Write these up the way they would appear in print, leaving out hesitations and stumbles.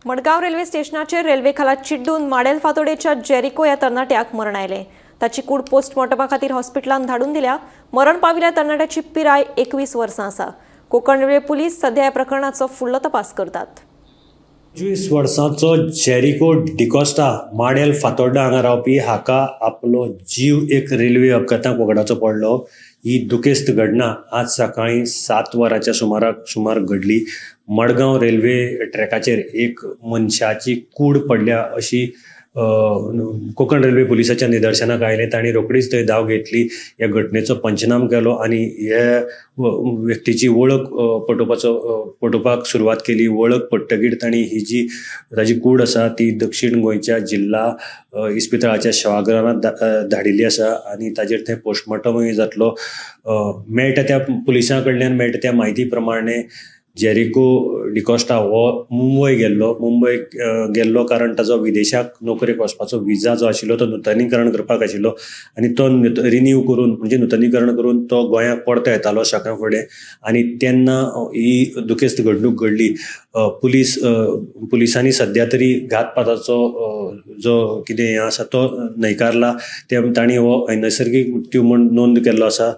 Madgaon railway स्टेशनाचेर railway खाला चिड्डून माडेल फातोडेच्या जेरिको ह्या तरणाट्याक मरण आयलें. ताची कूड पोस्टमॉर्टमा खातीर हॉस्पिटलांत धाडून दिल्या. मरण पाविल्ल्या तरणाट्याची पिराय 21 वर्सां आसा. कोकण रेल्वे पुलीस सध्या ह्या प्रकरणाचो फुडलो तपास करतात. 25 वर्सांचो जेरिको डिकॉस्टा माडेल फातोर्डा हांगा रावपी हाका आपलो जीव एक रेल्वे अपघाताक वगडाचो पडलो. ही दुखेस्त घटना आज सकाळीं 7 वरांच्या सुमार घडली. मडगांव रेल्वे ट्रॅकाचेर एक मनशाची कूड पडल्या अशी कोकण रेल्वे पुलिसाच्या निदर्शनाक आयलें. तांणी रोखडीच थंय धांव घेतली, ह्या घटनेचो पंचनाम केलो आनी हे व्यक्तीची वळख पटोवपाक सुरवात केली. वळख पडटकीर तांणी ही जी ताजी कूड आसा ती दक्षीण गोंयच्या जिल्हा इस्पितळाच्या शवागृहांत धाडिल्ली आसा आनी ताजेर थंय पोस्टमॉर्टमूय जातलो. मेळटा त्या पुलिसां कडल्यान मेळटा त्या म्हायती प्रमाणे जेरिको डिकॉस्टा हो मुंबय गेल्लो. मुंबय गेल्लो कारण ताजो विदेशाक नोकरेक वचपाचो विजा जो आशिल्लो तो नुतनीकरण करपाक आशिल्लो आनी तो रिन्यू करून म्हणजे नुतनीकरण करून तो गोंयाक परतो येतालो सकाळ फुडें आनी तेन्ना ही दुखेस्त घडणूक घडली. पुलिसांनी सद्या तरी घातपाताचो जो कितें हें आसा तो न्हयकारला. ते तांणी हो नैसर्गीक मृत्यू म्हूण नोंद केल्लो आसा.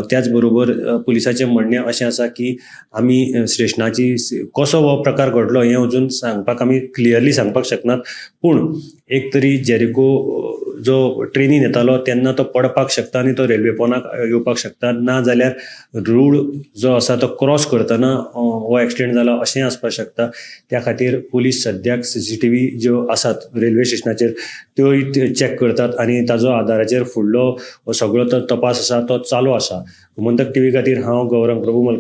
त्याच बरोबर पुलिसाचें म्हणणें अशें आसा की आमी स्टेशनाची कसो हो प्रकार घडलो हें अजून सांगपाक आमी क्लियरली सांगपाक शकनात, पूण एक तरी जेरिको जो ट्रेनीन येतालो तेन्ना तो पडपाक शकता आनी तो रेल्वे पोनाक येवपाक शकता, ना जाल्यार रूळ जो आसा तो क्रॉस करतना हो एक्सिडेंट जाला अशेंय आसपाक शकता. त्या खातीर पुलीस सद्याक CCTV ज्यो आसात रेल्वे स्टेशनाचेर त्योय चॅक करतात आनी ताजो आदाराचेर फुडलो हो सगळो तो तपास आसा तो चालू आसा. गोमंतक टीव्ही खातीर हांव गौरंग प्रभू मलकार.